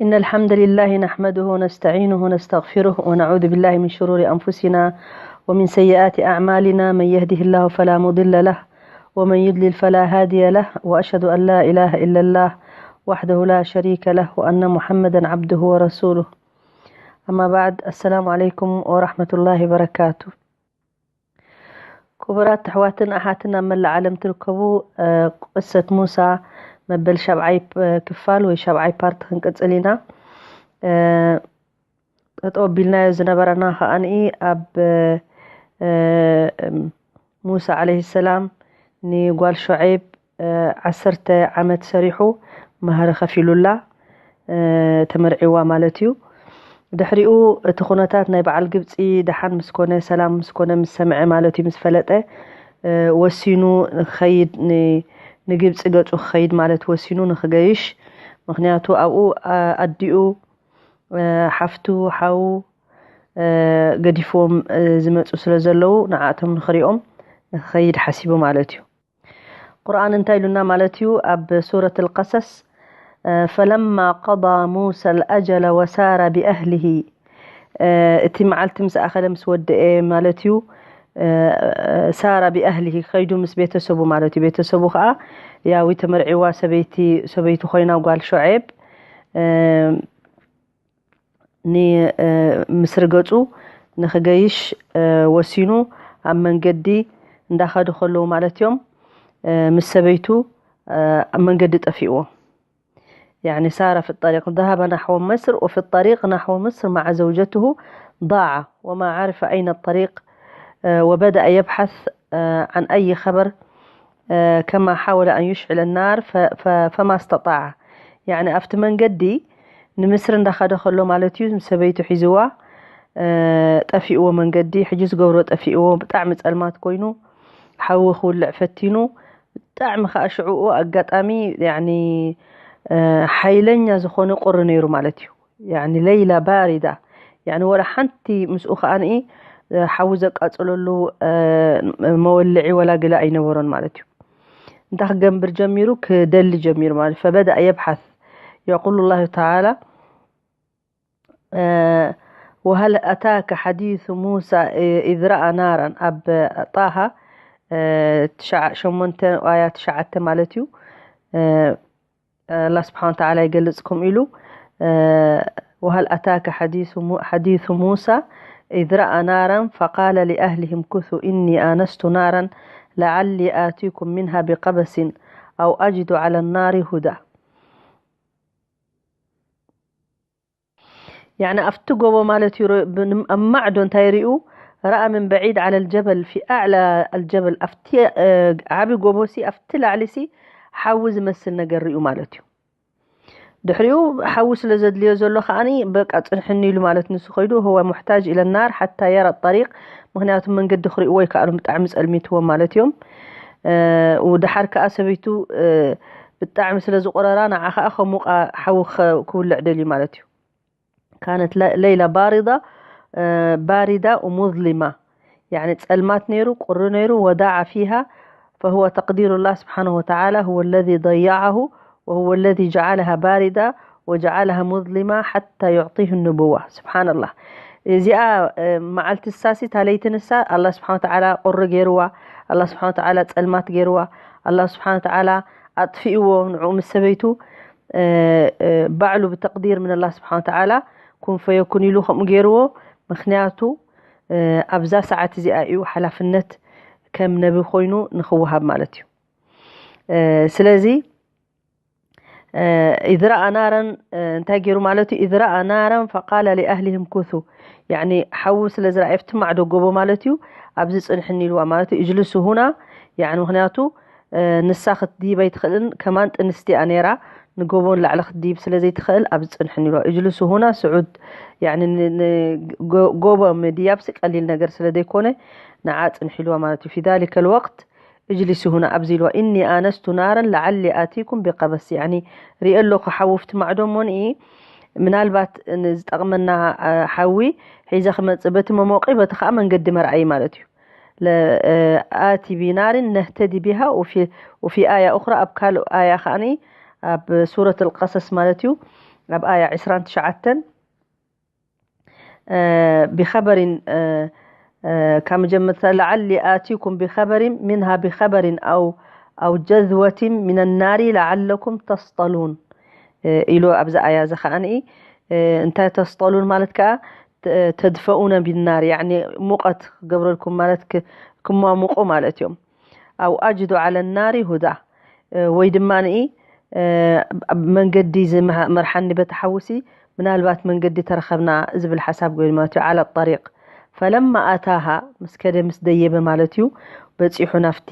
إن الحمد لله نحمده ونستعينه ونستغفره ونعوذ بالله من شرور أنفسنا ومن سيئات أعمالنا. من يهده الله فلا مضل له ومن يضلل فلا هادي له، وأشهد أن لا إله إلا الله وحده لا شريك له وأن محمدا عبده ورسوله. أما بعد، السلام عليكم ورحمة الله وبركاته. ክቡራት ኣሕዋትን ኣሓትን ኣብ መላእ ዓለም ትርከቡ፣ እ፣ ቅሰት ሙሳ መበል ሻብዓይ ፕ-፣ ክፋል ወይ ሻብዓይ ፓርት ክንቅጽል ኢና። እ፣ ጠጠው ኣቢልናዮ ዝነበረና ከኣኒ ኣብ፣ እ፣ ሙሳ ዓለይሂ ሰላም ንጓል ሹዔብ፣ እ፣ ዓሰርተ ዓመት ሰሪሑ፣ መህሪ ከፊሉላ፣ እ፣ ተመርዒዋ ማለት እዩ። ድሕሪኡ እቲ ኩነታት ናይ በዓል ግብጺ ደሓን ምስ ኮነ፣ ሰላም ምስ ኮነ፣ ምስ ሰምዐ ማለት እዩ፣ ምስ ፈለጠ፣ እ፣ ወሲኑ ንክኸይድ፣ ን-፣ ንግብጺ ገጹ ክኸይድ ማለት ወሲኑ ንክገይሽ። ምኽንያቱ ኣብኡ፣ ኣ-፣ ኣዲኡ፣ እ፣ ሓፍቱ፣ ሓዉ፣ እ፣ ገዲፍዎም፣ እ፣ ዝመጹ ስለ ዘለዉ፣ ንዓኣቶም ንክሪኦም ንክኸይድ ሓሲቡ ማለት እዩ። ቁርኣን እንታይ ኢሉና ማለት እዩ? ኣብ ሱረት ኣልቀሰስ፣ እ፣ ፈለማ ቀዳ ሙሳ ኣልኣጀለ ወሳረ ብኣህሊሂ፣ እ፣ እቲ መዓልቲ ምስ ኣኸለ ምስ ወደኤ ማለት እዩ። እ፣ ሳረ ብኣህሊሂ፣ ከይዱ ምስ ቤተሰቡ ማለት እዩ። ቤተሰቡ ከዓ ያዊ ተመርዒዋ ሰበይቲ፣ ሰበይቲ ኮይና ጓል ሹዔብ፣ እ፣ ን-፣ እ፣ ምስሪ ገጹ ንክገይሽ፣ እ፣ ወሲኑ ኣብ መንገዲ እንዳኸዱ ከለዉ ማለት እዮም፣ እ፣ ምስ ሰበይቱ፣ እ፣ ኣብ መንገዲ ጠፊእዎ። يعني سار في الطريق، ذهب نحو مصر، وفي الطريق نحو مصر مع زوجته ضاع وما عرف أين الطريق، آه، وبدأ يبحث، آه، عن أي خبر، آه، كما حاول أن يشعل النار ف-، ف-، فما استطاع. يعني ኣብቲ መንገዲ ንምስሪ እንዳኸደ ከሎ ማለት እዩ፣ ምስ ሰበይቱ ሒዝዋ፣ እ፣ ጠፊእዎ መንገዲ። ሕጂ ዝገብሮ ጠፊእዎ፣ ብጣዕሚ ጸልማት ኮይኑ፣ ሓዊ ክውልዕ ፈቲኑ፣ ብጣዕሚ ከኣ ሽዕኡ ኣጋጣሚ፣ ያኒ፣ እ፣ ሓይለኛ ዝኾነ ቁሪ ነይሩ ማለት እዩ። ያኒ ለይላ ባሪዳ፣ ያኒ ወላ ሓንቲ ምስኡ ከኣ ንኢ፣ እ፣ ሓዊ ዘቃጽለሉ፣ እ፣ መወልዒ ወላ ገለ ኣይነበሮን ማለት እዩ። እንታይ ክገብር ጀሚሩ? ክደሊ ጀሚሩ ማለት። فبدأ يبحث. يقول الله تعالى، እ፣ وهل أتاك حديث موسى إذ رأى نارا، ኣብ ጣሃ፣ እ፣ ትሽዓ-፣ ሸሞንተ ኣያ ትሽዓተ ማለት እዩ። እ፣ ኣላህ ስብሓን ወተዓላ ይገልጽ ከምኡ ኢሉ፣ እ፣ وهل أتاك حديث مو-، حديث موسى إذ رأى نارا فقال لأهله امكثوا إني آنست نارا لعلي آتيكم منها بقبس أو أجد على النار هدى. ያኒ ኣብቲ ጎቦ ማለት እዩ፣ ር-፣ ብ-፣ ንም-፣ ኣብ ማዕዶ እንታይ ሪኡ? ረኣ ምን በዒድ ዓለ ልጀበል፣ ፊ ኣዕላ ኣልጀበል፣ ኣብቲ፣ እ፣ ዓቢ ጎቦሲ ኣብቲ ላዕሊሲ ሓዊ ዝመስል ነገር ሪኡ ማለት እዩ። ድሕሪኡ ሓዊ ስለ ዘድልዮ ዘሎ ከኣኒ በቃ ጽንሕኒ ኢሉ ማለት ንሱ ኸይዱ፣ هو محتاج إلى النار حتى يرى الطريق، ምኽንያቱ መንገዲ ክርእይዎ ኣይከኣሉን፣ ብጣዕሚ ጸልሚትዎም ማለት እዮም። እ፣ ወድሓር ከኣ ሰበይቱ፣ እ፣ ብጣዕሚ ስለ ዝቆረራ ንዓ ከኣ ከሙቃ ሓዊ ኸ-፣ ክውልዕ ደልዩ ማለት እዩ። كانت ل-، ليلة باردة، آه، باردة ومظلمة، يعني ጸልማት ነይሩ፣ ቁሪ ነይሩ، وضاع فيها، فهو تقدير الله سبحانه وتعالى، هو الذي ضيعه، وهو الذي جعلها باردة وجعلها مظلمة حتى يعطيه النبوة. سبحان الله. እዚኣ፣ እ፣ መዓልቲ ንሳሲ፣ እታ ለይቲ ንሳ፣ ኣላህ ስብሓን ወተዓላ ቁሪ ገይርዋ፣ ኣላህ ስብሓን ወተዓላ ጸልማት ገይርዋ፣ ኣላህ ስብሓን ወተዓላ ኣጥፊእዎ፣ ንዕኡ ምስ ሰበይቱ፣ እ፣ እ፣ ባዕሉ ብተቅዲር ምን ኣላህ ስብሓን ወተዓላ ኩን ፈየኩን ኢሉ ከምኡ ገይርዎ። ምኽንያቱ፣ እ፣ ኣብዛ ሰዓት እዚኣ እዩ ሓላፍነት ከም ነቢ ኮይኑ ንኽወሃብ ማለት እዩ። እ፣ ስለዚ፣ እ፣ ኢዝ ረኣ ናረን፣ እ፣ እንታይ ገይሩ ማለት እዩ? ኢዝ ረኣ ናረን ፈቃለ ሊኣህሊሂም ኩሱ። ያኒ ሓዊ ስለ ዝረኣየ ኣብቲ ማዕዶ ጎቦ ማለት እዩ፣ ኣብዚ ጽንሕኒ ኢልዋ ማለት እዩ። እጅልሱ ሁና፣ ያኒ ምኽንያቱ፣ እ፣ ንሳ ክትድይብ ኣይትኽእልን፣ ከማን ጥንስቲ እያ ነይራ፣ ንጎቦ ንላዕሊ ክትድይብ ስለ ዘይትኽእል ኣብዚ ጽንሕኒ ኢልዋ። እጅልሱ ሁና ስዑድ፣ ያኒ ን-፣ ን-፣ ጎ-፣ ጎቦ ምድያብሲ ቀሊል ነገር ስለ ዘይኮነ ንዓ ጽንሒ ኢልዋ ማለት እዩ። ፊ ዛሊከ ልወቅት እጅሊሲ ሁና ኣብዚ ኢልዋ፣ እኒ ኣነስቱ ናረን ለዓሊ ኣቲኩም ቢቀበስ፣ ያኒ ሪኦ ኣለኹ ሓዊ ኣብቲ ማዕዶ እሞ ንኢ ምናልባት ንዝጠቕመና፣ አ፣ ሓዊ ሒዘ ክመጽእ በቲ መሞቂ በቲ ኸኣ መንገዲ መርኣዪ ማለት እዩ። ለ-፣ አ፣ ኣቲ ቢናሪን ነህተዲ ቢሃ ወፊ፣ ወፊ ኣያ ኡኽራ ኣብ ካልእ ኣያ ኸኣኒ ኣብ ሱረት ኣልቀሰስ ማለት እዩ። ኣብ ኣያ ዕስራን ትሽዓተን ብኸበሪን ካብ መጀመርታ ለዓሊ ኣቲኩም ብኸበሪን ምንሃ ብኸበሪን ኣው ኣው ጀዝወትን ምን ናሪ ለዓለኩም ተስጠሉን ኢሉ ኣብዚ ኣያ እዚ ከዓኒ እንታይ ተስጠሉን ማለት ከዓ ተድፈኡነ ቢናር ያኒ ሙቐት ክገብረልኩም ማለት ክማሙቑ ማለት እዮም። ኣው ኣጅዱ ዓለ ናሪ ሁዳ ወይ ድማ ንኢ ኣብ መንገዲ ዝመርሓኒ በቲ ሓውሲ ምናልባት መንገዲ ተረኸብና ዝብል ሓሳብ ጎይኑ ማለት እዩ። ዓለ ጠሪቅ ፈለማ ኣታሃ ምስ ከደ ምስ ደየበ ማለት እዩ በፂሑ ናፍቲ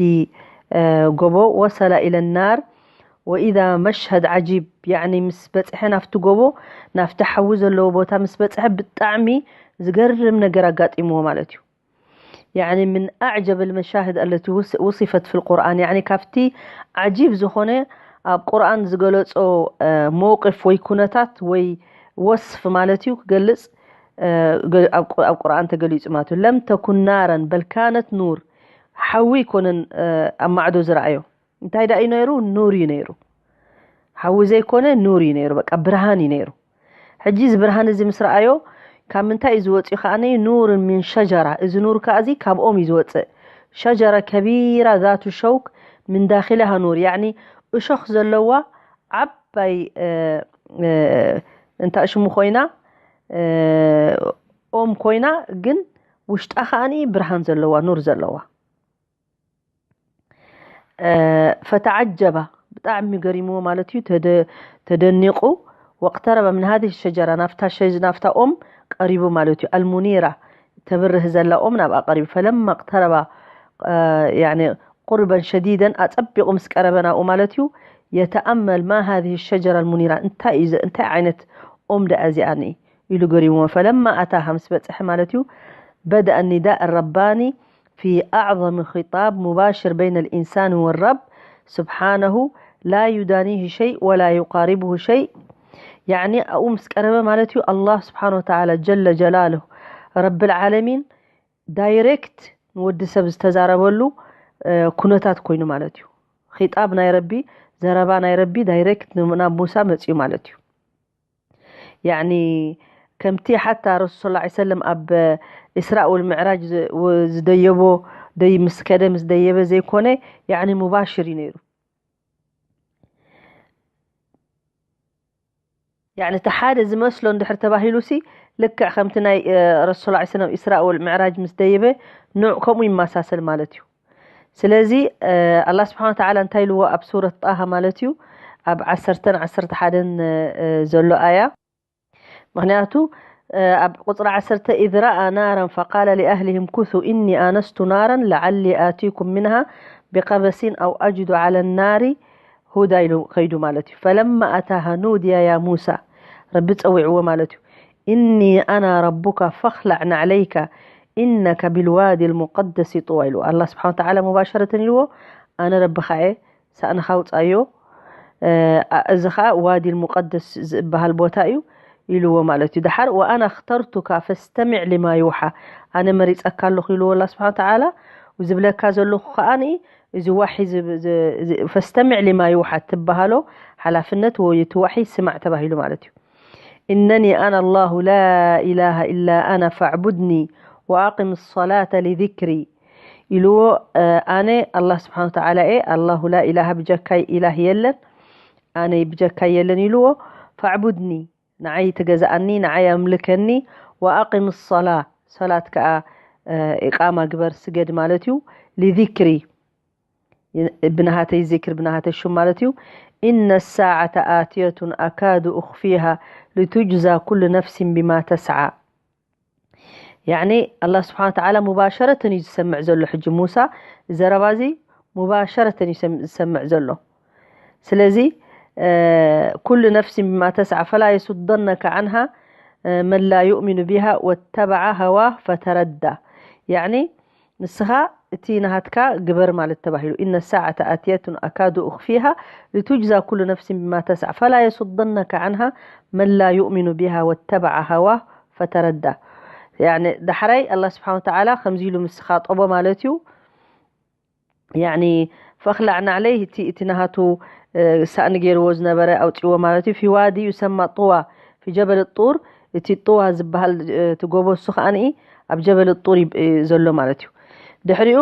ጎቦ ወሰላ ኢለ ናር ወኢዛ መሽሀድ ዓጂብ ያኒ ምስ በፅሐ ናፍቲ ጎቦ ናፍቲ ሓዊ ዘለዎ ቦታ ምስ በፅሐ ብጣዕሚ ዝገርም ነገር ኣጋጢምዎ ማለት እዩ። ያኒ ምን ኣዕጀብ ልመሻህድ ኣለቲ ውስፈት ፊ ልቁርኣን ያኒ ካብቲ ዓጂብ ዝኾነ ኣብ ቁርኣን ዝገለፆ መውቅፍ ወይ ኩነታት ወይ ወስፍ ማለት እዩ ክገልፅ ኣብ ቁርኣን ተገሊፁ ማለት እዩ። ለም ተኩን ናረን በልካነት ኑር ሓዊ ይኮነን ኣብ ማዕዶ ዝረኣዮ እንታይ ዳ እዩ ነይሩ? ኑር እዩ ነይሩ። ሓዊ ዘይኮነ ኑር እዩ ነይሩ። በቃ ብርሃን እዩ ነይሩ። ሕጂ እዚ ብርሃን እዚ ምስ ረኣዮ ካብ ምንታይ እዩ ዝወፅእ ከዓኒ ኑርን ሚን ሸጀራ እዚ ኑር ከዓ እዚ ካብ ኦም እዩ ዝወፅእ። ሸጀራ ከቢራ ዛቱ ሸውክ ምን ዳኪልሃ ኑር ያኒ እሾኽ ዘለዋ ዓባይ እንታይ ሽሙ ኮይና ኦም ኮይና ግን ውሽጣ ከዓኒ ብርሃን ዘለዋ ኑር ዘለዋ ፈተዓጀበ ብጣዕሚ ገሪምዎ ማለት እዩ ተደኒቁ ወቅተረበ ምን ሃዚህ ሸጀራ ናፍታ ኦም ቀሪቡ ማለት እዩ ኣልሙኒራ ተብርህ ዘላ ኦም ናብኣ ቀሪቡ ፈለማ ቅተረባ ቁርበን ሸዲደን ኣፀቢቁ ምስ ቀረበ ናብኡ ማለት እዩ የተኣመል ማ ሃዚህ ሸጀራ ኣልሙኒራ እንታይ ዓይነት ኦም ደኣ እዚኣ ኢሉ ገሪምዎ ፈለማ ኣታሃ ምስ በፅሐ ማለት እዩ بدأ النداء الرباني في أعظم خطاب مباشر بين الإنسان والرب سبحانه لا يدانيه شيء ولا يقاربه شيء يعني أقوم سكربة مالتي الله سبحانه وتعالى جل جلاله رب العالمين دايركت ንወዲ ሰብ ዝተዛረበሉ ኩነታት ኮይኑ ማለት እዩ ኺጣብ ናይ ረቢ ዘረባ ናይ ረቢ ዳይሬክት ናብ ሙሳ መፅዩ ማለት እዩ ያኒ ከምቲ ሓታ ረሱል ስ ሰለም ኣብ እስራእ ወልምዕራጅ ዝደየቦ ደይ ምስ ከደ ምስ ደየበ ዘይኮነ ያኒ ሙባሽር እዩ ነይሩ ያኒ እቲ ሓደ ዝመስሎ እንድሕር ተባሂሉ ሲ ልክዕ ከምቲ ናይ ረሱል ስ ሰለም እስራእ ወልምዕራጅ ምስ ደየበ ንዕ ከምኡ ይመሳሰል ማለት እዩ ስለዚ ኣላ ስብሓን ተዓላ እንታይ ኢልዎ ኣብ ሱረት ጣሃ ማለት እዩ ኣብ ዓሰርተን ዓሰርተ ሓደን ዘሎ ኣያ ምክንያቱ ኣብ ቁፅሪ ዓሰርተ إذ رأى نارا فقال لأهله امكثوا إني آنست نارا لعلي آتيكم منها بقبس أو أجد على النار هدى ኢሉ ከይዱ ማለት እዩ فلما أتاها نودي يا موسى ረቢ ፀዊዕዎ ማለት እዩ إني أنا ربك فاخلع نعليك إنك بالوادي المقدس طوى ኢሉ ኣላ ስብሓን ተዓላ ሙባሸረተን ኢልዎ ኣነ ረብኻ እየ ሳእንኻ ውፃዮ እዚ ከዓ ዋዲ ሙቀደስ ዝበሃል ቦታ እዩ ኢልዎ ማለት እዩ ድሓር ወኣና ኣክተርቱካ ፈስተሚዕ ሊማ ይውሓ ኣነ መሪፀካ ኣለኹ ኢልዎ ላ ስብሓን ተዓላ ዝብለካ ዘለኹ ከዓ እዚ ዋሒ ፈስተሚዕ ሊማ ይውሓ ትበሃሎ ሓላፍነት ወይ እቲ ዋሒ ስማዕ ተባሂሉ ማለት እዩ إنني أنا الله لا إله إلا أنا فاعبدني وأقم الصلاة لذكري ኢልዎ ኣነ ኣላህ ስብሓን ተዓላ እየ ኣላሁ ላ ኢላሃ ብጀካይ ኢላህ የለን ኣነ ብጀካይ የለን ኢልዎ ፈዕቡድኒ ንዓይ ተገዛኣኒ ንዓይ ኣምልከኒ ወኣቂም ሰላ ሰላት ከዓ ኢቃማ ግበር ስገድ ማለት እዩ ሊዚክሪ ብናሃተይ ዚክር ብናሃተይ ሹም ማለት እዩ إن الساعة آتية أكاد أخفيها لتجزى كل نفس بما تسعى ያኒ ኣላህ ስብሓን ተዓላ ሙባሸረተን እዩ ዝሰምዕ ዘሎ ሕጂ ሙሳ ዘረባ እዚ ሙባሸረተን እዩ ዝሰምዕ ዘሎ ስለዚ ኩሉ ነፍሲን ብማ ተስዓ ፈላ የሱደነከ ዓንሃ መን ላ ዩእሚኑ ቢሃ ወተበዓ ሃዋ ፈተረዳ ያኒ ንስኻ እቲ ናሃትካ ግበር ማለት ተባሂሉ إن الساعة آتية أكاد أخفيها لتجزى كل نفس بما تسعى فلا يصدنك عنها من لا يؤمن بها واتبع هواه فتردى يعني ዳሕራይ الله سبحانه وتعالى ከምዚ ኢሉ ምስ ኻጠቦ ማለት እዩ يعني فاخلع نعليه እቲ እቲ ናሃቱ ሳእኒ ገይርዎ ዝነበረ ኣውፅዎ ማለት እዩ። ፊ ዋዲ ዩሰማ ጡዋ፣ ፊ ጀበል ጡር፣ እቲ ጡዋ ዝበሃል እቲ ጎቦ እሱ ከዓኒ ኣብ ጀበል ጡር ዘሎ ማለት እዩ። ድሕሪኡ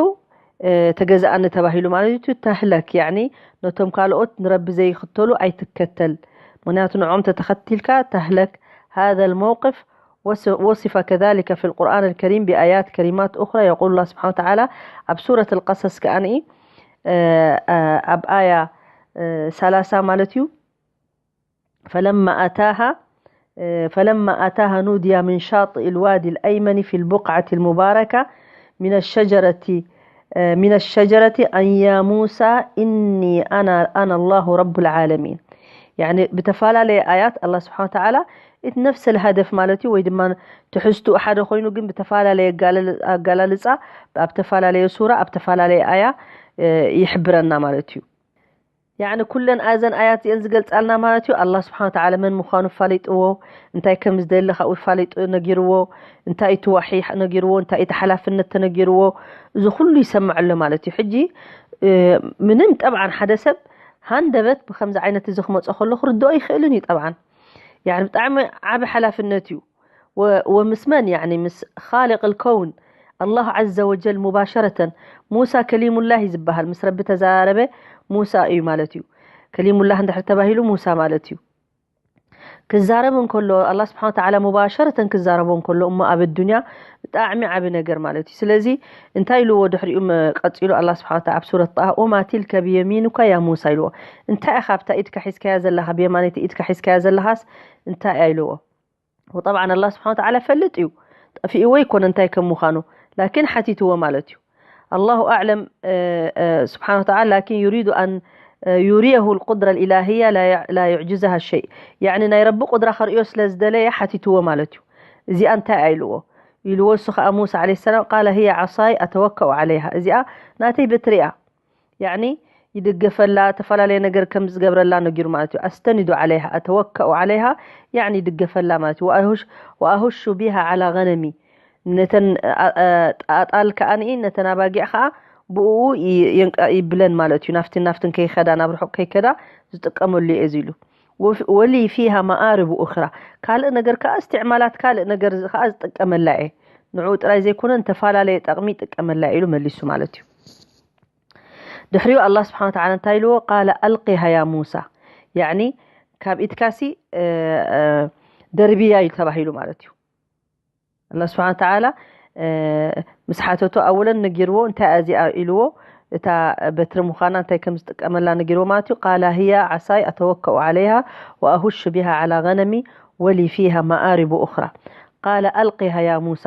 ተገዛኣኒ ተባሂሉ ማለት እዩ። ተህለክ ያኒ ነቶም ካልኦት ንረቢ ዘይክተሉ ኣይትከተል፣ ምክንያቱ ንዖም ተተኸቲልካ ተህለክ። هذا الموقف وصف كذلك في القرآن الكريم بآيات كريمات أخرى. يقول الله سبحانه وتعالى ኣብ ሱረት القصص ከዓኒ ኣብ ኣያ ሰላሳ ማለት እዩ። فلما أتاها فلما أتاها نودي من شاطئ الوادي الأيمن في البقعة المباركة من الشجرة من الشجرة أن يا موسى إني أنا أنا الله رب العالمين. يعني ብተፈላለየ ኣያት ኣላህ ስብሓን ወተዓላ እቲ ነፍሰ ልሃደፍ ማለት እዩ፣ ወይ ድማ ትሕዝትኡ ሓደ ኮይኑ ግን ብተፈላለየ ኣጋላልፃ ኣብ ተፈላለየ ሱራ ኣብ ተፈላለየ ኣያ ይሕብረና ማለት እዩ። ያኒ ኩለን ኣዘን ኣያት እዚአን ዝገልጻልና ማለት እዩ። ኣላህ ስብሓን ወተዓላ መን ምዃኑ ፋሊጥዎ፣ እንታይ ከም ዝደሊ ካብኡ ፋሊጡ ነጊርዎ፣ እንታይ እቲ ዋሒ ነጊርዎ፣ እንታይ እቲ ሓላፍነት ተነጊርዎ። እዚ ኩሉ ይሰምዐሎ ማለት እዩ። ሕጂ ምንም ጠብዓን ሓደ ሰብ ሃንደበት ብከምዚ ዓይነት እዚ ክመፆ ከሎ ክርድኦ ይኽእልን እዩ። ጠብዓን ያኒ ብጣዕሚ ዓቢ ሓላፍነት እዩ። ወምስ መን ያኒ ምስ ካልቅ ልከውን ኣላሁ ዘ ወጀል ሙባሸረተን። ሙሳ ከሊሙላህ ዝበሃል ምስ ረቢ ተዛረበ ሙሳ እዩ ማለት እዩ። ከሊሙላህ እንድሕር ተባሂሉ ሙሳ ማለት እዩ። ክዛረብ እንከሎ ኣላ ስብሓን ወተዓላ ሙባሸረተን ክዛረቦ እንከሎ እሞ ኣብ ኣዱንያ ብጣዕሚ ዓቢ ነገር ማለት እዩ። ስለዚ እንታይ ኢልዎ ድሕሪኡ ቀፂሉ ኣላ ስብሓን ወተዓላ ኣብ ሱረት ጣሃ ኦማ ቲልከ ብየሚኑካ ያ ሙሳ ኢልዎ። እንታይ ኢኻ ኣብታ ኢድካ ሒዝካያ ዘለኻ ብየማነይቲ ኢድካ ሒዝካያ ዘለኻስ እንታይ እያ ኢልዎ። وطبعا الله سبحانه وتعالى ፈልጥ እዩ ጠፊእዎ ይኮነ እንታይ ከም ምዃኑ ላኪን ሓቲትዎ ማለት እዩ። الله أعلم سبحانه وتعالى لكن يريد أن يريه القدرة الإلهية لا يعجزها شيء. يعني ናይ ረቢ ቁድራ ከርእዮ ስለ ዝደለየ ሓቲትዎ ማለት እዩ። እዚኣ እንታይ ኢልዎ ኢልዎ እሱ ከዓ ሙሳ عليه السلام قال هي عصاي أتوكأ عليها እዚኣ ናተይ በትሪ እያ ያኒ ይድገፈላ ተፈላለየ ነገር ከም ዝገብረላ ነጊሩ ማለት እዩ። أستند عليها أتوكأ عليها ያኒ ይድገፈላ ማለት እዩ። وأهش بها على غنمي ነተን ኣጣል ከዓኒ ነተን ኣባጊዕ ከዓ ብኡ ይብለን ማለት እዩ። ናፍትን ናፍትን ከይከዳ ናብ ርሑቕ ከይከዳ ዝጥቀመሉ እየ እዚ ኢሉ። ولي فيها مآرب أخرى ካልእ ነገር ከዓ እስትዕማላት ካልእ ነገር ከዓ ዝጥቀመላ እየ። ንዕኡ ጥራይ ዘይኮነ ንተፈላለየ ጠቕሚ ይጥቀመላ ኢሉ መሊሱ ማለት እዩ። ድሕሪኡ ኣላህ ስብሓን ወተዓላ እንታይ ኢልዎ ቃለ ኣልቂሃ ያ ሙሳ ያኒ ካብ ኢድካሲ ደርብያ እዩ ተባሂሉ ማለት እዩ። ኣላ ስብሓን ወተዓላ ምስ ሓተቶ ኣወለን ነጊርዎ እንታይ እያ እዚኣ ኢልዎ እታ በትሪ ምዃና እንታይ ከም ዝጥቀመላ ነጊርዎ ማለት እዩ። ቃላ ህያ ዓሳይ ኣተወከኡ ዓለይሃ ወኣሁሹ ቢሃ ዓላ ገነሚ ወሊ ፊሃ መኣሪቡ ኡኽራ ቃለ ኣልቂሃ ያ ሙሳ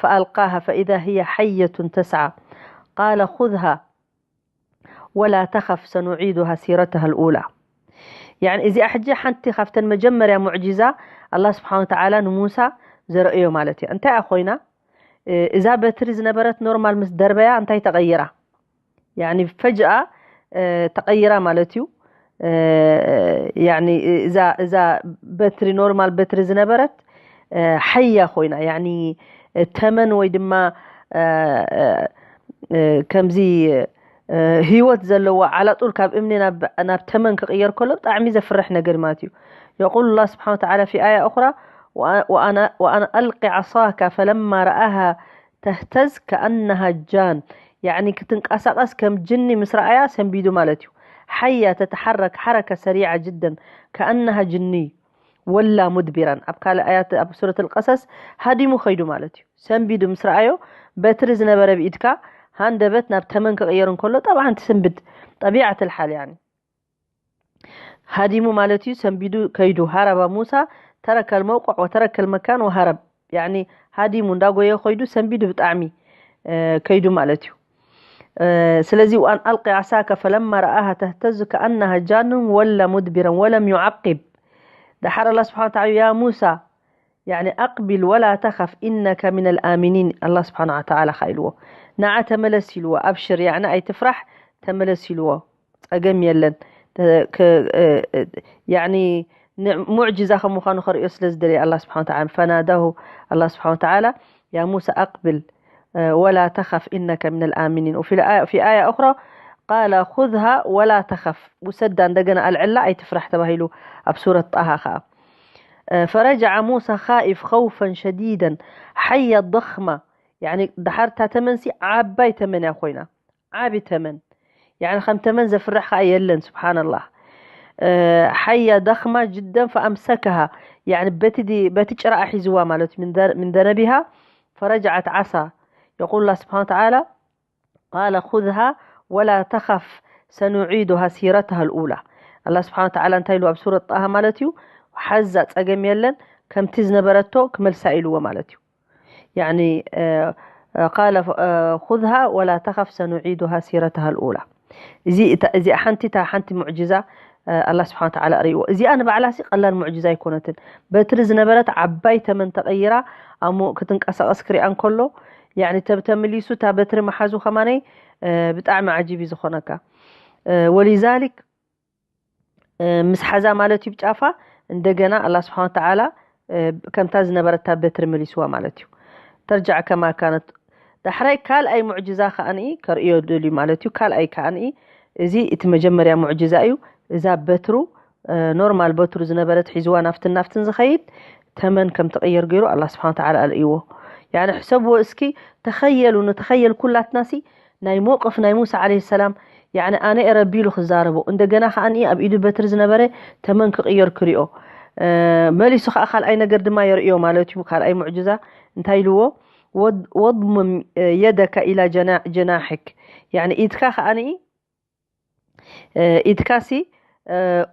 ፈኣልቃሃ ፈኢዛ ህየ ሓየቱን ተስዓ ቃለ ኹዝሃ ወላ ተኸፍ ሰኑዒዱሃ ሲረተሃ ልኡላ። ያኒ እዚኣ ሕጂ ሓንቲ ካብተን መጀመርያ ሙዕጂዛ ኣላ ስብሓን ወተዓላ ንሙሳ ዘርእዮ ማለት እዩ። እንታይ ኮይና እዛ በትሪ ዝነበረት ኖርማል ምስ ደርበያ እንታይ ተቐይራ? ያኒ ፈጅኣ ተቐይራ ማለት እዩ። ያኒ እዛ እዛ በትሪ ኖርማል በትሪ ዝነበረት ሓያ ኮይና ያኒ ተመን ወይ ድማ ከምዚ ህይወት ዘለዎ ዓላጡል ካብ እምኒ ናብ ተመን ክቕየር ከሎ ብጣዕሚ ዘፍርሕ ነገር ማለት እዩ። يقول الله سبحانه وتعالى في آية أخرى وأن ألق عصاك فلما رآها تهتز كأنها جان يعني ክትንቀሳቐስ ከም ጅኒ ምስ ረኣያ ሰንቢዱ ማለት እዩ። ሓያ ተተሓረክ ሓረከ ሰሪዓ ጅደን ከኣነሃ ጅኒ ወላ ሙድቢራን ኣብ ካልእ ኣያት ኣብ ሱረት ልቀሰስ ሃዲሙ ኸይዱ ማለት እዩ። ሰንቢዱ ምስ ረኣዮ በትሪ ዝነበረ ብኢድካ ሃንደበት ናብ ተመን ክቕየር እንከሎ ጠብዓን ትስንብድ ጠቢዓት ልሓል ያኒ ሃዲሙ ማለት እዩ። ሰንቢዱ ከይዱ ሃረባ ሙሳ ተረከ ልመውቅዕ ወተረከ ልመካን ወሃረብ ያኒ ሃዲሙ እንዳጎየ ኸይዱ ሰንቢዱ ብጣዕሚ ከይዱ ማለት እዩ። ስለዚ وأن ألق عصاك فلما رآها تهتز كأنها جان ولا مدبرا ولم يعقب دحر الله سبحانه وتعالى يا موسى يعني أقبل ولا تخف إنك من الآمنين الله سبحانه وتعالى خايلو نعا تملس يلو أبشر يعني أي تفرح تملس يلو ጸገም የለን يعني ሙዕጅዛ ከም ምዃኑ ከርእዮ ስለ ዝደለየ ኣላ ስብሓን ተዓላ ፈናዳሁ ኣላ ስብሓን ተዓላ يا موسى أقبل ولا تخف إنك من الآمنين وفي الآية في آية أخرى قال خذها ولا تخف، ውሰዳ እንደገና ኣልዕላ ኣይትፍራሕ ተባሂሉ ኣብ ሱረት ጣሃ ኸዓ። فرجع موسى خائفا خوفا شديدا حية ضخمة، يعني ድሓር እታ ተመንሲ ዓባይ ተመን እያ ኮይና ዓቢ ተመን يعني ከም ተመን ዘፍርሕ ኸዓ የለን سبحان الله حية ضخمة جدا فأمسكها يعني በቲ ጭራኣ ሒዝዋ ማለት من ذنبها فرجعت عصا يقول الله سبحانه وتعالى قال خذها ولا تخف سنعيدها سيرتها الأولى الله سبحانه وتعالى እንታይ ኢሉ ኣብ ሱረት ጣሃ ማለት እዩ ሓዛ ጸገም የለን ከምቲ ዝነበረቶ ክመልሳ ኢልዎ ማለት እዩ يعني قال خذها ولا تخف سنعيدها سيرتها الأولى እዚ እዚኣ ሓንቲ እታ ሓንቲ ሙዕጅዛ ኣላ ስብሓን ተዓላ ኣርእይዎ እዚኣ ንባዕላሲ ቀላል ሙዕጅዛ ኣይኮነትን በትሪ ዝነበረት ዓባይ ተመን ተቐይራ ኣሞ ክትንቀሳቐስ ክሪኣ እንከሎ ያኒ ተብ ተመሊሱ እታ በትሪ መሓዙ ከማነይ ብጣዕሚ ዓጂብ እዩ ዝኾነካ ወሊዛሊክ ምስ ሓዛ ማለት እዩ ብጫፋ እንደገና ኣላ ስብሓን ተዓላ ከምታ ዝነበረታ በትሪ መሊስዋ ማለት እዩ ተርጃዕ ከማ ካነት ዳሕራይ ካልኣይ ሙዕጅዛ ከኣንኢ ከርእዮ ደልዩ ማለት እዩ ካልኣይ ከኣንኢ እዚ እቲ መጀመርያ ሙዕጅዛ እዩ እዛ በትሩ ኖርማል በትሩ ዝነበረት ሒዝዋ ናፍትን ናፍትን ዝኸይድ ተመን ከም ትቕየር ገይሩ ኣላ ስብሓን ተዓላ ኣርእይዎ ያኒ ሕሰብዎ እስኪ ተኸየሉ ንተኸየል ኩላትናሲ ናይ ሞቕፍ ናይ ሙሳ ዓለይሂ ሰላም ያኒ ኣነ እየ ረቢ ኢሉ ክዛረቦ እንደገና ከኣ ኣብ ኢዱ በትሪ ዝነበረ ተመን ክቕየር ክሪኦ መሊሱ ከኣ ካልኣይ ነገር ድማ የርእዮ ማለት እዩ ካልኣይ ሙዕጅዛ እንታይ ኢልዎ ወضمም የደካ ኢላ ጀናሕክ ያኒ ኢድካ ከኣ ኢድካሲ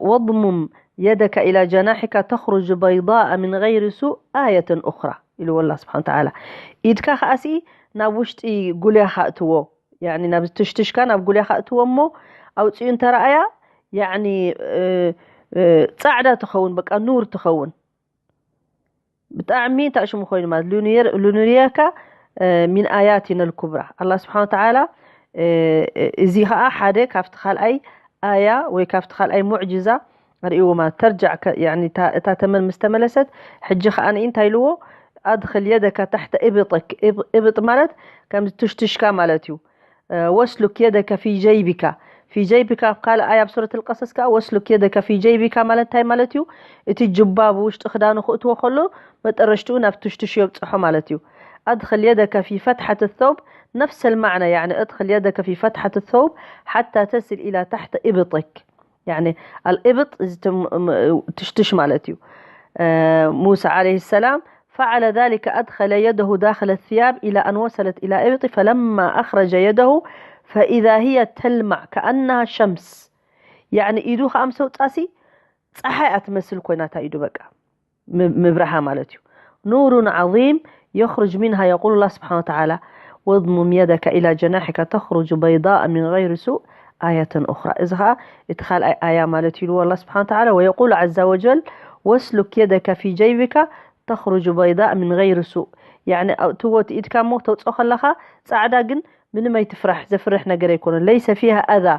ወضمም يدك إلى جناحك تخرج بيضاء من غير سوء آية أخرى ኢልዎ ኣላ ስብሓን ተዓላ ኢድካ ከኣሲ ናብ ውሽጢ ጉልያኻ እትዎ ያኒ ናብ ትሽትሽካ ናብ ጉልያኻ እትዎ እሞ ኣውፅኡ እንተረኣያ ያኒ ፃዕዳ ትኸውን በቃ ኑር ትኸውን ብጣዕሚ እንታይ ሽሙ ኮይኑ ማለት ሉኑሪየካ ሚን ኣያቲና ልኩብራ ኣላ ስብሓን ተዓላ እዚ ከዓ ሓደ ካብቲ ካልኣይ ኣያ ወይ ካብቲ ካልኣይ ሙዕጅዛ ርእዎ ማለት ተርጃዕ እታ ተመን ምስ ተመለሰት ሕጂ ከዓ ንኢ እንታይ ኢልዎ ኣድክል የደካ ታሕተ እብጥክ እብጥ ማለት ከምዚ ትሽትሽካ ማለት እዩ ወስሉክ የደከ ፊ ጀይቢካ ፊ ጀይቢካ ኣብ ካልእ ኣያ ኣብ ሱረት ልቀሰስ ከዓ ወስሉክ የደከ ፊ ጀይቢካ ማለት እንታይ ማለት እዩ እቲ ጅባ ብውሽጢ ክዳኑ ክእትዎ ከሎ መጠረሽትኡ ናብ ትሽትሽ የብፅሖ ማለት እዩ ኣድክል የደከ ፊ ፈትሐት ثوب نفس المعنى يعني ادخل يدك في فتحة الثوب حتى تصل إلى تحت إبطك يعني الإبط ትሽትሽ ማለት እዩ موسى عليه السلام فعل ذلك أدخل يده داخل الثياب إلى أن وصلت إلى إبطه فلما أخرج يده فإذا هي تلمع كأنها شمس يعني ኢዱ ከኣ ምስ ኣውጻሲ ጸሓይ ኣትመስል ኮይና እታ ኢዱ በቃ ምብርሃ ማለት እዩ نور عظيم يخرج منها يقول الله سبحانه وتعالى واضمم يدك إلى جناحك تخرج بيضاء من غير سوء آية أخرى እዚ ከኣ እቲ ካልኣይ ኣያ ማለት ኢልዎ الله سبحانه وتعالى ويقول عز وجل واسلك يدك في جيبك تخرج بيضاء من غير سوء يعني እትዎ እቲ ኢድካ እሞ ተውፅኦ ከለኻ ፃዕዳ ግን ምንም ኣይትፍራሕ ዘፍርሕ ነገር ኣይኮነን ليس فيها أذى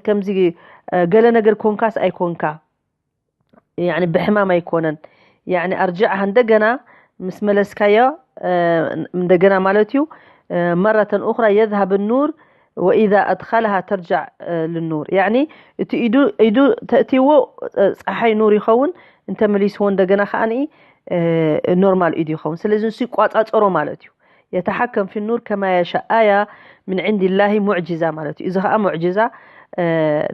ከምዚ ገለ ነገር ኮንካስ ኣይኮንካ يعني ብሕማም ኣይኮነን يعني أرجعها እንደገና ምስ መለስካዮ እንደገና ማለት እዩ مرة أخرى يذهب النور وإذا أدخلها ترجع للنور يعني እቲ ኢዱ ኢዱ ተእትይዎ ፀሓይ ኑር ይኸውን እንተመሊስዎ እንደገና ከዓ ንኢ ኖርማል ኢዱ ይኸውን ስለዚ ንሱ ይቋፃፀሮ ማለት እዩ يتحكم في النور كما يشاء آية من عند الله معجزة ማለት እዩ እዚ ከዓ ሙዕጅዛ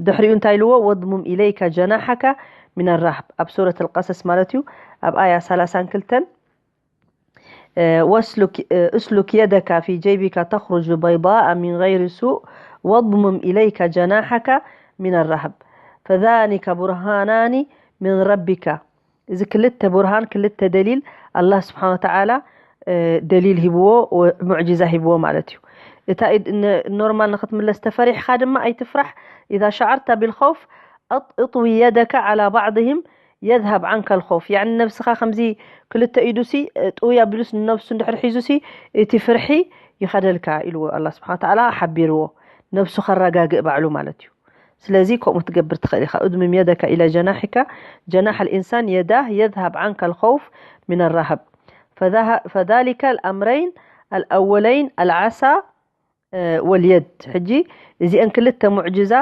ድሕሪኡ እንታይ ኢልዎ واضمم إليك جناحك من الرهب ኣብ ሱረት القصص ማለት እዩ ኣብ ኣያ ሰላሳን ክልተን واسلك اسلك يدك في جيبك تخرج بيضاء من غير سوء واضمم إليك جناحك من الرهب فذلك برهانان من ربك እዚ ክልተ ቡርሃን ክልተ ደሊል ኣላህ ስብሓን ወተዓላ ደሊል ሂብዎ ሙዕጅዛ ሂብዎ ማለት እዩ እታ ኖርማል ንክትምለስ ተፈሪሕካ ድማ ኣይትፍራሕ إذا شعرت بالخوف اطوي يدك على بعضهم يذهب عنك الخوف يعني ነብስኻ ከምዚ ክልተ ኢዱሲ ጥውይ ኣቢሉስ ንነብሱ እንድሕር ሒዙሲ እቲ ፍርሒ ይኸደልካ ኢልዎ ኣላ ስብሓን ተዓላ ሓቢርዎ ነብሱ ከረጋግእ ባዕሉ ማለት እዩ ስለዚ ከምኡ ትገብር ትኽእል ኢኻ እድምም የደካ ኢላ ጀናሕካ ጀናሕ الإنسان يداه يذهب عنك الخوف من الرهب فذلك الأمرين الأولين العصا ወልየድ። ሕጂ እዚአን ክልተ ሙዕጅዛ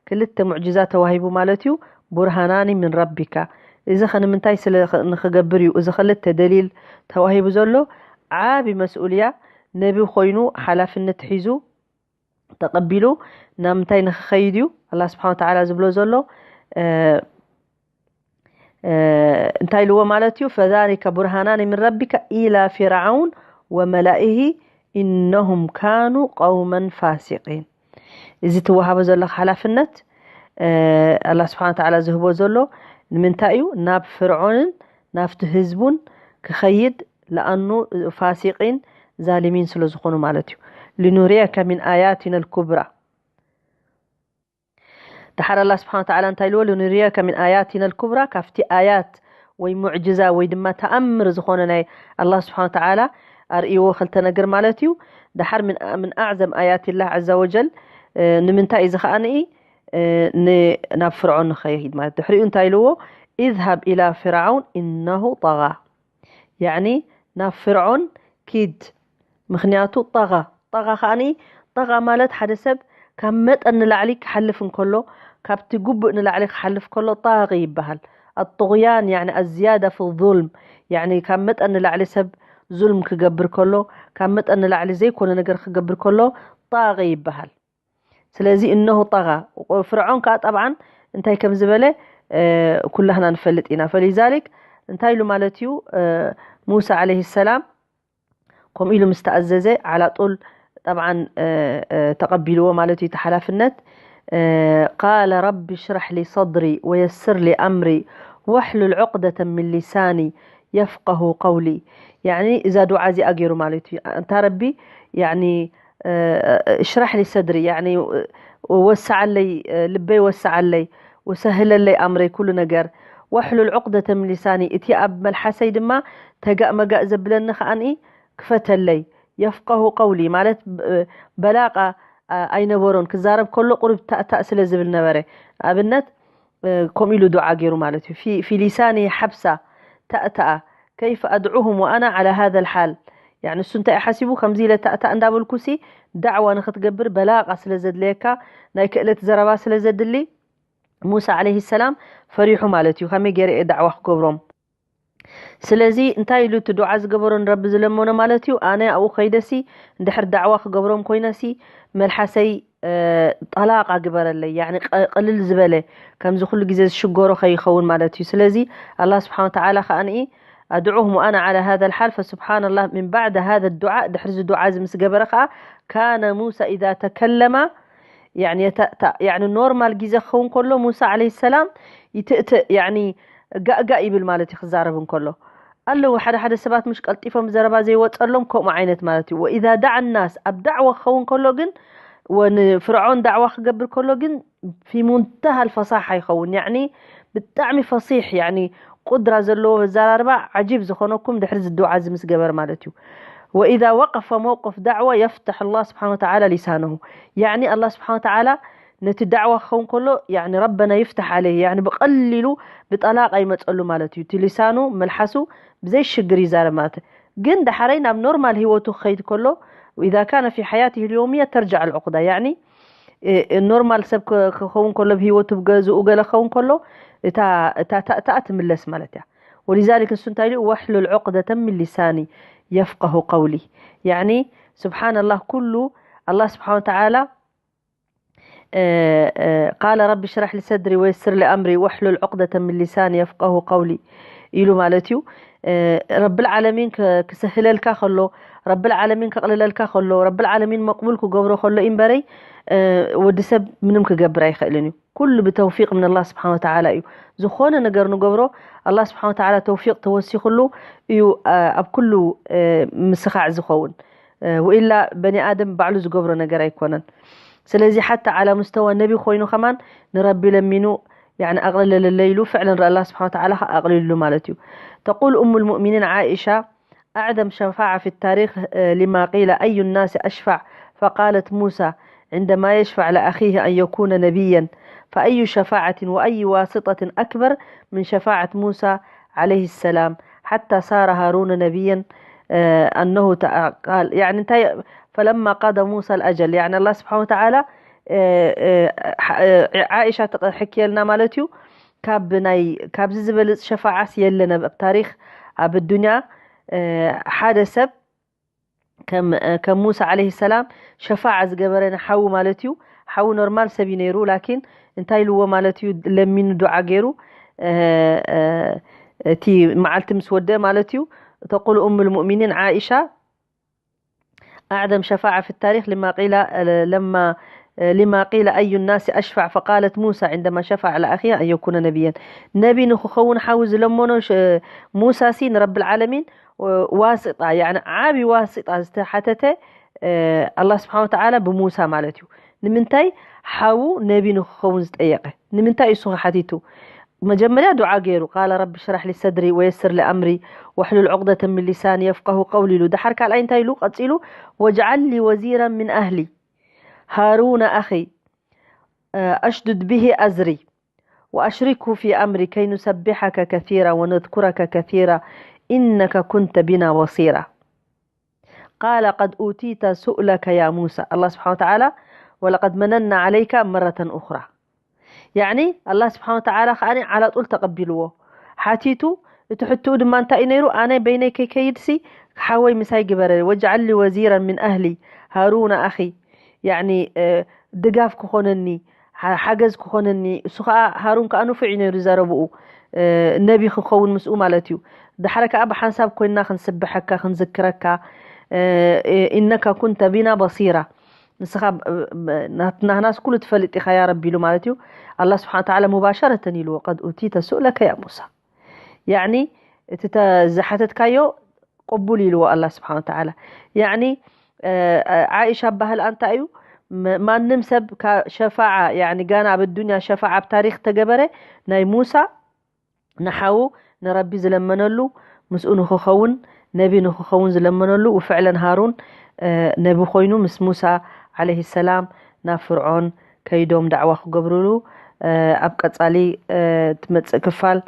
ክልተ ሙዕጅዛ ተዋሂቡ ማለት እዩ። ቡርሃናኒ ምን ረቢካ። እዚ ከ ንምንታይ ስለ ንክገብር እዩ? እዚ ክልተ ደሊል ተዋሂቡ ዘሎ ዓቢ መስኡልያ፣ ነቢ ኮይኑ ሓላፍነት ሒዙ ተቐቢሉ ናብ ምንታይ ንክኸይድ እዩ? ኣላ ስብሓን ወተዓላ ዝብሎ ዘሎ እንታይ ኢልዎ ማለት እዩ? ፈዛሊከ ቡርሃናኒ ምን ረቢከ ኢላ ፊርዓውን ወመላኢሂ ኢነሁም ካኑ ቀውመን ፋሲቂን። እዚ ትወሃቦ ዘለካ ሓላፍነት ኣላ ስብሓን ወተዓላ ዝህቦ ዘሎ ንምንታይ እዩ? ናብ ፍርዖንን ናብቲ ህዝቡን ክኸይድ፣ ለኣኑ ፋሲቂን ዛሊሚን ስለ ዝኾኑ ማለት እዩ። ሊኑሪየከ ሚን ኣያቲና ልኩብራ። ድሓር ኣላ ስብሓን ወተዓላ እንታይ ኢልዎ? ሊኑሪየከ ሚን ኣያቲና ልኩብራ፣ ካብቲ ኣያት ወይ ሙዕጅዛ ወይ ድማ ተኣምር ዝኾነ ናይ ኣላ ስብሓን ወተዓላ ኣርእይዎ ክልተ ነገር ማለት እዩ። ድሓር ምን ኣዕዘም ኣያትላህ ዐዘ ወጀል ንምንታይ እዚ ከኣ ንኢ ናብ ፍርዖን ንኸይድ ማለት ድሕሪኡ እንታይ ኢልዎ? ኢዝሃብ ኢላ ፍርዓውን ኢነሁ ጠጋ። ያዕኒ ናብ ፍርዖን ኪድ። ምኽንያቱ ጠጋ፣ ጠጋ ከኣኒ ጠጋ ማለት ሓደ ሰብ ካብ መጠን ንላዕሊ ክሓልፍ እንከሎ፣ ካብቲ ጉቡእ ንላዕሊ ክሓልፍ ከሎ ጣቂ ይበሃል። ኣጥغያን ያዕኒ ኣዝያዳ ፊ ዙልም፣ ያዕኒ ካብ መጠን ንላዕሊ ሰብ ዙልም ክገብር ከሎ፣ ካብ መጠን ንላዕሊ ዘይኮነ ነገር ክገብር ከሎ ጣቂ ይበሃል። ስለዚ እነሁ ጠጋ። ፍርዖን ከዓ ጠብዓን እንታይ ከም ዝበለ ኩላህና ንፈልጥ ኢና። ፈሊዛሊክ እንታይ ኢሉ ማለት እዩ? ሙሳ ዓለይሂ ሰላም ከምኡ ኢሉ ምስ ተኣዘዘ ዓላጡል ጠብዓን ተቐቢልዎ ማለት እዩ እቲ ሓላፍነት። ቃለ ረቢ ሽራሕ ሊ ሰድሪ ወየስር ሊ ኣምሪ ወሕሉል ዑቅደተ ምን ሊሳኒ የፍቀሁ ቀውሊ። ያኒ እዛ ዱዓ እዚኣ ገይሩ ማለት እዩ። እንታ ረቢ ያኒ ሽራሕ ሊ ሰድሪ ያኒ ወስዓለይ ልበይ ወስዓለይ ወሰህለለይ ኣምረይ ኩሉ ነገር ወሕሉል ዑቅደተ ምን ሊሳኒ እቲ ኣብ መልሓሰይ ድማ ተጋእ መጋእ ዘብለኒ ከኣኒ ክፈተለይ የፍቀሁ ቀውሊ ማለት በላቃ ኣይነበሮን ክዛረብ ከሎ ቁሩብ ታእታእ ስለ ዝብል ነበረ ኣብነት ከምኡ ኢሉ ዱዓ ገይሩ ማለት እዩ ፊ ሊሳኒ ሓብሳ ታእታኣ ከይፈ ኣድዑሁም ወኣና ዓላ ሃذ ልሓል ያኒ እሱ እንታይ ሓሲቡ ከምዚ ኢለ ታእታእ እንዳበልኩሲ ዳዕዋ ንክትገብር በላቃ ስለ ዘድለየካ ናይ ክእለት ዘረባ ስለ ዘድሊ ሙሳ ዓለይሂ ሰላም ፈሪሑ ማለት እዩ ከመይ ገይረ እየ ዳዕዋ ክገብሮም ስለዚ እንታይ ኢሉ እቲ ዱዓ ዝገበሮ ንረቢ ዝለመኖ ማለት እዩ ኣነ ኣብኡ ከይደሲ እንድሕር ዳዕዋ ክገብሮም ኮይነሲ መልሓሰይ ጠላቃ ግበረለይ ያኒ ቅልል ዝበለ ከምዚ ኩሉ ግዜ ዝሽገሮ ከይኸውን ማለት እዩ ስለዚ ኣላ ስብሓን ወተዓላ ከኣ ንኢ ኣድዑሁም ኣና ዓላ ሃذ ልሓል ፈስብሓን ላህ ምን ባዕድ ሃذ ዱዓ ድሕሪ ዚ ዱዓ እዚ ምስ ገበረ ከኣ ካነ ሙሳ ኢዛ ተከለማ ያኒ የተእታእ ያኒ ኖርማል ግዜ ክኸውን ከሎ ሙሳ ዓለይሂ ሰላም ይትእትእ ያኒ ጋእጋእ ይብል ማለት እዩ ክዛረብ እንከሎ ኣለዉ ሓደ ሓደ ሰባት ምሽ ቀልጢፎም ዘረባ ዘይወፀሎም ከምኡ ዓይነት ማለት እዩ ወኢዛ ዳዓ ናስ ኣብ ዳዕዋ ክኸውን ከሎ ግን ንፍርዖን ዳዕዋ ክገብር ከሎ ግን ፊ ሙንተሃ ልፈሳሓ ይኸውን ያኒ ብጣዕሚ ፈሲሕ ያኒ ቁድራ ዘለዎ ኣዘራርባ ዓጂብ ዝኾነኩም ድሕሪ ዝድውዓ እዚ ምስ ገበር ማለት እዩ ወኢዛ ወቀፈ መውቅፍ ዳዕዋ የፍተሕ ላ ስብሓን ወተዓላ ሊሳነሁ ያኒ ኣላ ስብሓን ወተዓላ ነቲ ዳዕዋ ክኸውን ከሎ ያኒ ረበና ይፍታሕ ዓለይህ ያኒ ብቐሊሉ ብጠላቕ ኣይመፀሉ ማለት እዩ እቲ ሊሳኑ መልሓሱ ብዘይ ሽግር ይዛረብ ማለት ግን ዳሓረይ ናብ ኖርማል ህይወቱ ክኸይድ ከሎ ኢዛ ካነ ፊ ሓያትህ ልዮምያ ተርጃዕ ልዑቁዳ ያኒ ኖርማል ሰብ ክኸውን ከሎ ብህይወቱ ብገዝኡ ገለ ክኸውን ከሎ እታ ታእታኣ ትምለስ ማለት እያ ወሊዛሊክ ንሱ እንታይ ኢሉ ወሕሉል ዑቅደተ ምን ሊሳኒ የፍቀሁ ቀውሊ ያኒ ስብሓንላህ ኩሉ ኣላ ስብሓን ወተዓላ ቃለ ረቢ ሽራሕ ሊ ሰድሪ ወየስር ሊ ኣምሪ ወሕሉል ዑቅደተ ምን ሊሳኒ የፍቀሁ ቀውሊ ኢሉ ማለት እዩ ረብል ዓለሚን ክሰህለልካ ከሎ ረብል ዓለሚን ከቕልለልካ ከሎ ረብል ዓለሚን መቕቡል ክገብሮ ከሎ ኢንበረይ ወዲ ሰብ ምንም ክገብር ኣይኽእልን እዩ ኩሉ ብተውፊቅ ምን ኣላህ ስብሓን ወተዓላ እዩ ዝኾነ ነገር ንገብሮ ኣላህ ስብሓን ወተዓላ ተውፊቅ ተወሲኽሉ እዩ ኣብ ኩሉ ምስኻዕ ዝኸውን ወኢላ በኒ ኣደም ባዕሉ ዝገብሮ ነገር ኣይኮነን ስለዚ ሓታ ዓላ ሙስተዋ ነቢ ኮይኑ ከማን ንረቢ ለሚኑ يعني أقلل الليل فعلا رأى الله سبحانه وتعالى أقلل له مالتيو تقول أم المؤمنين عائشة أعظم شفاعة في التاريخ لما قيل أي الناس أشفع فقالت موسى عندما يشفع لأخيه أن يكون نبيا فأي شفاعة وأي واسطة أكبر من شفاعة موسى عليه السلام حتى صار هارون نبيا ኣነሁ ቃል እንታይ ፈለማ ቀደ ሙሳ ኣልኣጀል፣ ያኒ ኣላ ስብሓን ወተዓላ ዓኢሻ ተሕክየልና ማለት እዩ። ካብ ናይ ካብዚ ዝበልፅ ሸፋዓስ የለን ኣብ ታሪክ ኣብ ዱንያ ሓደ ሰብ ከም ሙሳ ዓለይሂ ሰላም ሸፋዓ ዝገበረ ንሓዉ ማለት እዩ። ሓዉ ኖርማል ሰብ እዩ ነይሩ፣ ላኪን እንታይ ኢልዎ ማለት እዩ? ለሚኑ ዱዓ ገይሩ እቲ መዓልቲ ምስ ወደአ ማለት እዩ። ተቁሉ ኡም ልሙእሚኒን ዓኢሻ أعظم شفاعة في التاريخ لما قيل لما لما قيل أي الناس أشفع فقالت موسى عندما شفع على أخيه أن يكون نبيا. ነቢ ንክኸውን ሓዊ ዝለመኖ ሙሳ ሲ ንረብል ዓለሚን ዋስጣ ዓቢ ዋስጣ ዝተሓተተ ኣላ ስብሓን ወተዓላ ብሙሳ ማለት እዩ። ንምንታይ ሓዉ ነቢ ንክኸውን ዝጠየቀ? ንምንታይ እሱ ሓቲቱ? መጀመርያ ዱዓ ገይሩ ቃለ ረቢ ሽራሕ ሊ ሰድሪ ወየስር ሊ ኣምሪ ወሕሉል ዑቅደተ ምን ሊሳኒ የፍቀሁ ቀውሊ ኢሉ። ድሓር ካልኣይ እንታይ ኢሉ ቀፂሉ? ወጅዓል ሊ ወዚራ ምን ኣህሊ ሃሩነ ኣኺ ኣሽዱድ ብሂ ኣዝሪ ወኣሽሪኩ ፊ ኣምሪ ከይ ኑሰቢሐከ ከሲራ ወነዝኩረከ ከሲራ ኢነከ ኩንተ ቢና በሲራ። ቃለ ቀድ ኡቲተ ሱእለከ ያ ሙሳ። ኣላ ስብሓን ወተዓላ ወለቀድ መነና ዓለይካ መረተን ኡኽራ። ያኒ ኣላ ስብሓን ወተዓላ ከኣ ዓላጡል ተቐቢልዎ ሓቲቱ። እቲ ሕትኡ ድማ እንታይ እዩ ነይሩ? ኣነ በይነይ ከይከይድሲ ሓወይ ምሳይ ግበረ። ወጅዓል ሊ ወዚራን ምን ኣህሊ ሃሩነ ኣኺ፣ ያኒ ድጋፍ ክኾነኒ ሓገዝ ክኾነኒ። እሱ ከዓ ሃሩን ከዓ ንፉዕ እዩ ነይሩ ዘረብኡ ነቢ ክኸውን ምስኡ ማለት እዩ። ዳሕረ ከዓ ብሓንሳብ ኮይንና ክንስብሐካ ክንዝክረካ። ኢነካ ኩንተ ቢና በሲራ፣ ንስኻ ናህናስ ኩሉ ትፈልጥ ኢኻ ያ ረቢ ኢሉ ማለት እዩ። ኣላ ስብሓን ተዓላ ሙባሸረተን ኢልዎ ቀድ ኡቲተ ሱእለከ ያ ሙሳ፣ ያዕኒ እቲ ዝሓተትካዮ ቅቡል ኢልዎ ኣላ ስብሓን ተዓላ። ያዕኒ ዓኢሻ ኣባህል ኣንታ እዩ። ማንም ሰብ ሸፋዓ፣ ጋና ኣብ ዱንያ ሸፋዓ ኣብ ታሪክ ተገበረ ናይ ሙሳ ንሓዉ ንረቢ ዝለመነሉ፣ ምስኡ ንክኸውን፣ ነቢ ንክኸውን ዝለመነሉ፣ ውፍዕለን ሃሩን ነቢ ኮይኑ ምስ ሙሳ ዓለይሂ ሰላም ናብ ፍርዖን ከይዶም ዳዕዋ ክገብርሉ። ኣብ ቀጻሊ ትመጽእ ክፋል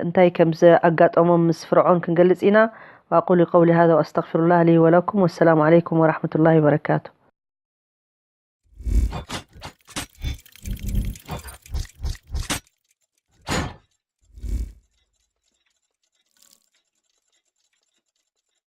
እንታይ ከም ዝኣጋጠሞም ምስ ፍርዖን ክንገልጽ ኢና። وأقول قولي هذا وأستغفر الله لي ولكم والسلام عليكم ورحمة الله وبركاته.